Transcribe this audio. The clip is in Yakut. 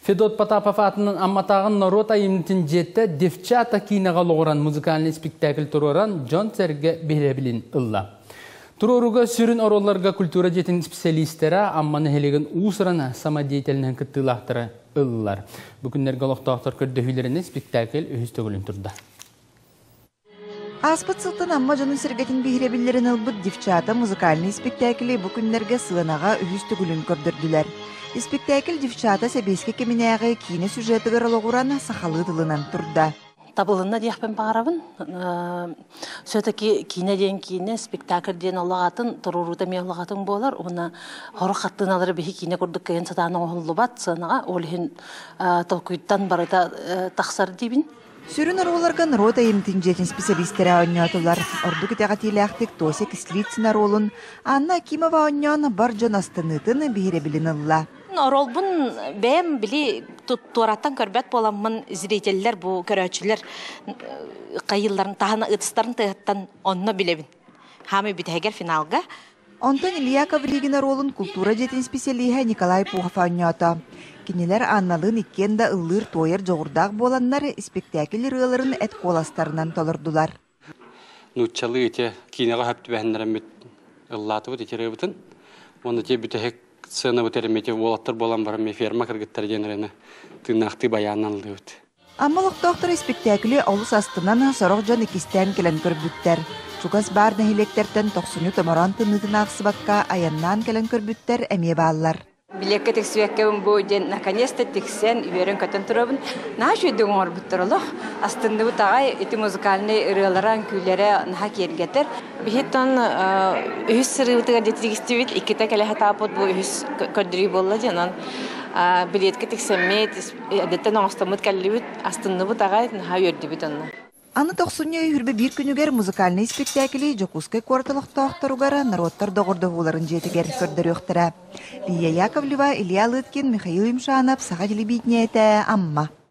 Федот Потапов аатынан Амматааҕы норуот айымньытын дьиэтэ «Девчата» киинэҕэ олоҕуран музыкальнай спектакль туруоран дьон-сэргэ биһирэбилин ылла. Туруорууга сүрүн оруолларга культура дьиэтин специалистара Амма нэһилиэгин уус-уран самодеятельноһын кыттыылаахтара ыллылар. Бу күннэргэ олохтоохтор көрдөһүүлэринэн спектакль үһүс төгүлүн турда. Ааспыт сылтан Амма дьонун-сэргэтин биһирэбиллэрин ылбыт «Девчата» музыкальнай испиктээкили бу күннэргэ сыанаҕа үһүс төгүлүн көрдөрдүлэр. Испиктээкил «Девчата» сэбиэскэй кэминээҕи киинэ сюжетыгар олоҕуран сахалыы тылынан турда. Табылынна диэхпин баҕарабын. Все-таки киинэ диэн киинэ, спектакль диэн олох атын, туруоруута эмиэ олох атын буолар. Уонна сорох хартыыналары биһи киинэ курдук кыайан сатаан оҥоһуллубат сыанаҕа. Ол иһин толкуйтан барыта тахсар диибин. Сүрүн оруолларга норуот айымньытын дьиэтин специалистэрэ оонньоотулар. Ордук итэҕэтиилээхтик Тося Кислицына оруолун Анна Акимова оонньоон бар дьон астыныытын, биһирэбилин ылла. Оруолбун бэйэм били туораттан көрбөт буоламмын зрителлэр бу көрөөччүлэр хайыылларын таһына ытыстарын тыаһыттан онно билэбин. Хаамый бүтэһигэр финалга. Онтон Илья Ковригин оруолун култуура дьиэтин исписэлииһэ Николай Пухов оонньоото. Кинилэр Анналыын иккиэн да ыллыыр-туойар дьоҕурдаах буоланнар, испиктээкил ырыаларын эт куоластарынан толордулар. Нууччалыы ити киинэҕэ сөп түбэһиннэрэммит ыллаатыбыт ити ырыабытын. Уонна ити бүтэһик сценабыт эрэ ити уолаттар буолан баран ферма кыргыттара диэн эрэни тыыннаахтыы байааннан ыллыыбыт. Амма олохтоохторо испиктээкили олус астынан, сорох дьон иккистээн кэлэн көрбүттэр. Чугас баар нэһилиэктэртэн тохсунньу томороон тымныытын аахсыбакка айаннаан кэлэн көрбүттэр эмиэ бааллар. Билиэккэ тиксибэккэбин бу диэн наконец-то тиксэн үөрэн-көтөн турабын. Наһаа үчүгэйдик оҥорбуттар олох. Астынныбыт аҕай ити музыкальнай ырыалара, үҥкүүлэрэ наһаа киэргэтэр. Биһиттэн үһүс сырыыбытыгар дьэ иккитэ кэлэ сатааппыт бу үһүс көрдөрүү буолла дьэ онон билиэткэ тиксэммит Эрдэттэн оҥостоммут кэллибит, астынныбыт аҕай, наһаа үөрдүбүт онно. Аны тохсунньу үһүрбэ биир күнүгэр музыкальнай испиктээкили Дьокуускай куорат олохтоохторугар норуоттар доҕордоһууларын дьиэтигэр көрдөрүөхтэрэ. Лия Яковлева, Илья Лыткин, Михаил Юмшанов, Саха телевидениетэ, Амма.